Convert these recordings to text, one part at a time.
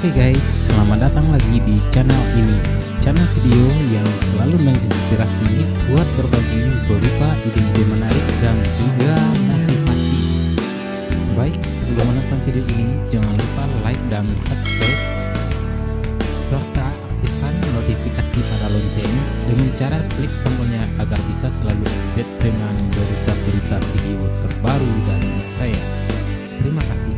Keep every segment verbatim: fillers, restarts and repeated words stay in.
Oke guys, selamat datang lagi di channel ini. Channel video yang selalu menginspirasi buat berbagi berupa ide-ide menarik dan juga motivasi. Baik, sebelum menonton video ini, jangan lupa like dan subscribe, serta aktifkan notifikasi pada lonceng dengan cara klik tombolnya agar bisa selalu update dengan berita-berita video terbaru dari saya. Terima kasih.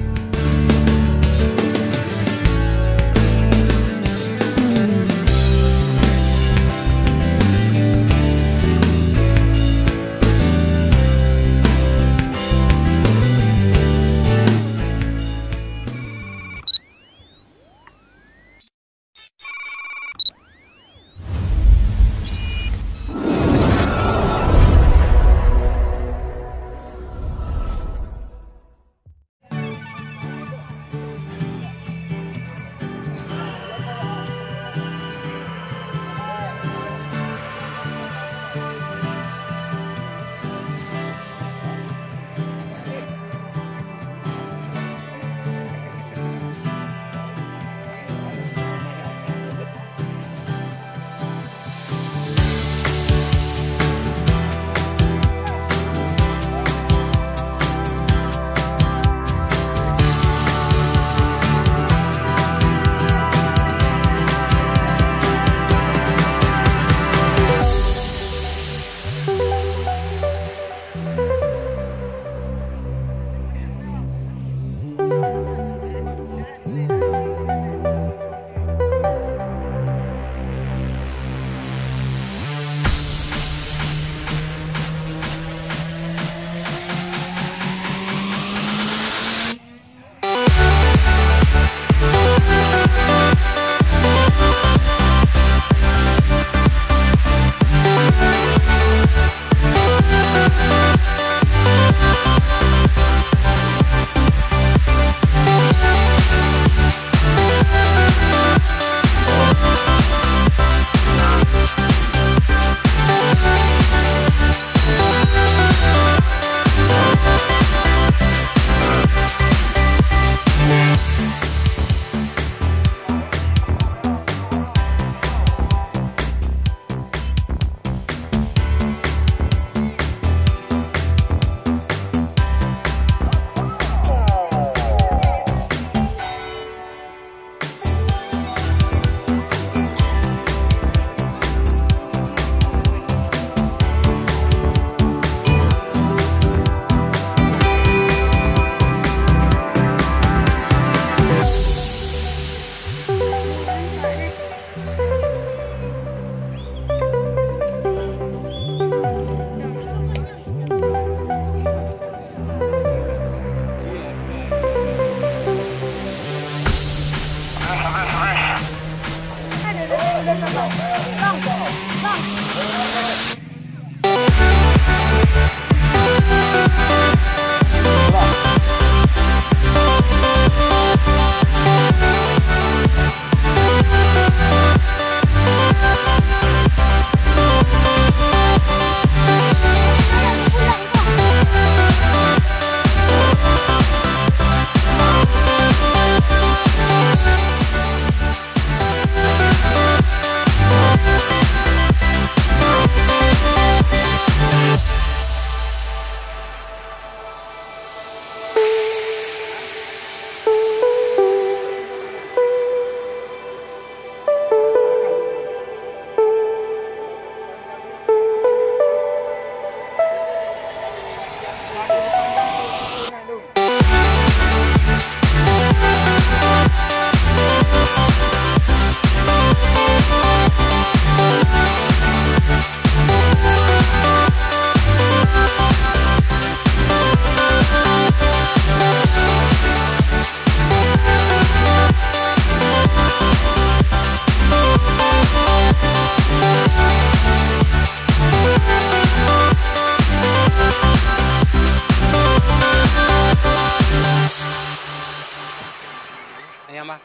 Ayo, Mah.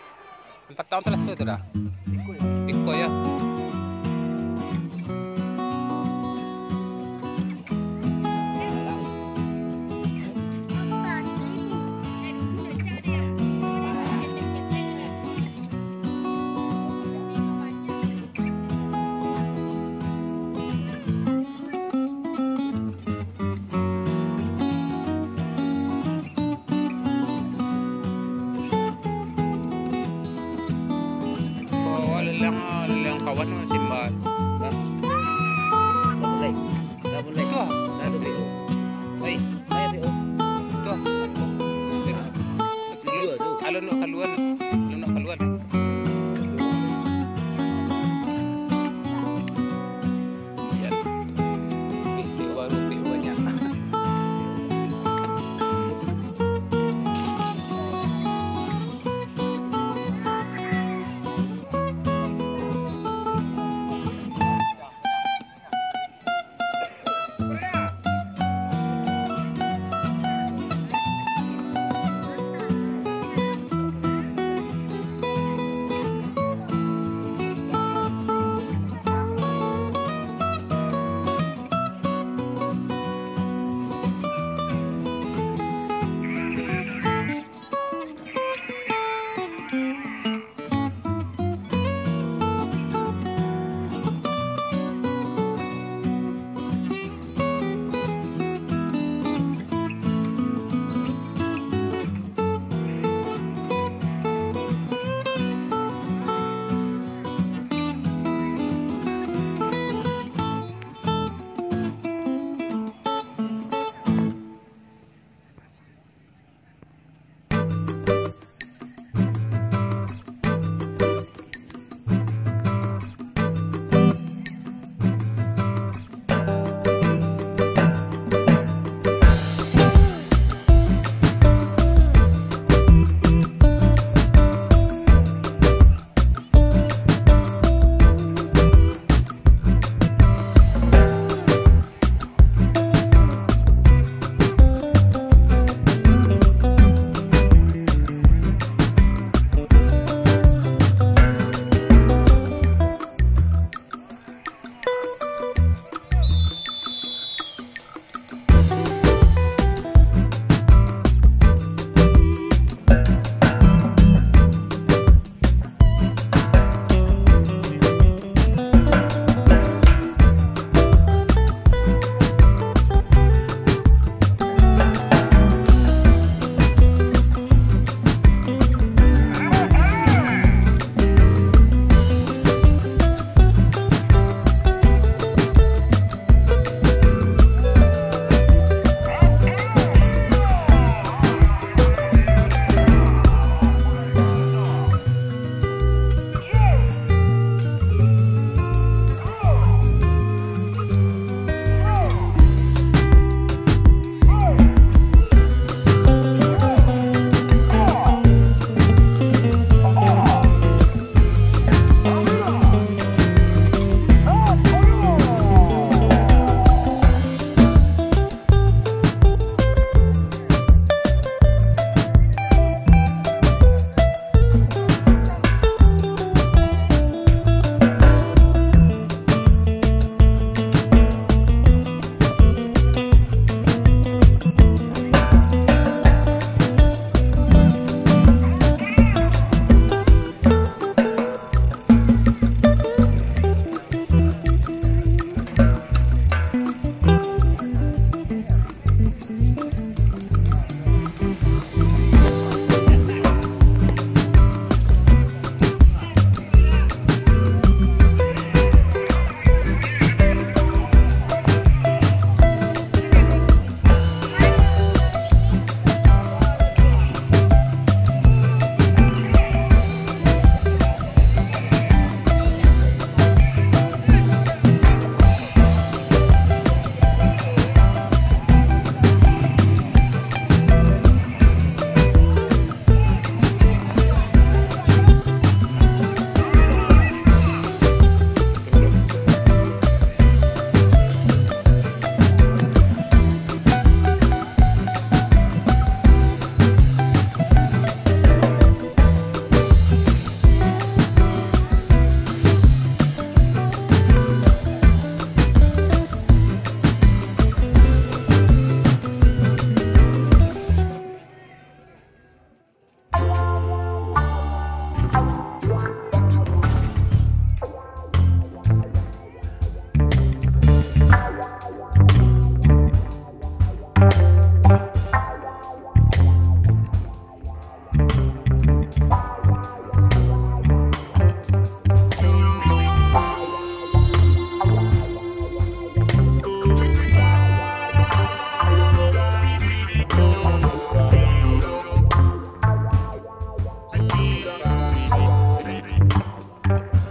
Empat tahun terus tu dah. Iko ya. Mano Simba? Lah. Lah mulai. Lah mulai. Tuh. Lah tu P O. Oi, ayo P O. Tuh. Dua tu. Alun nak kaluan. Alun nak kaluan. Iya. P O baru, P O banyak.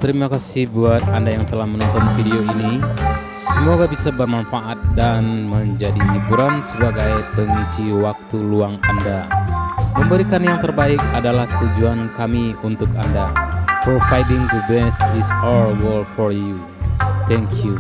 Terima kasih buat Anda yang telah menonton video ini. Semoga bisa bermanfaat dan menjadi hiburan sebagai pengisi waktu luang Anda. Memberikan yang terbaik adalah tujuan kami untuk Anda. Providing the best is our goal for you. Thank you.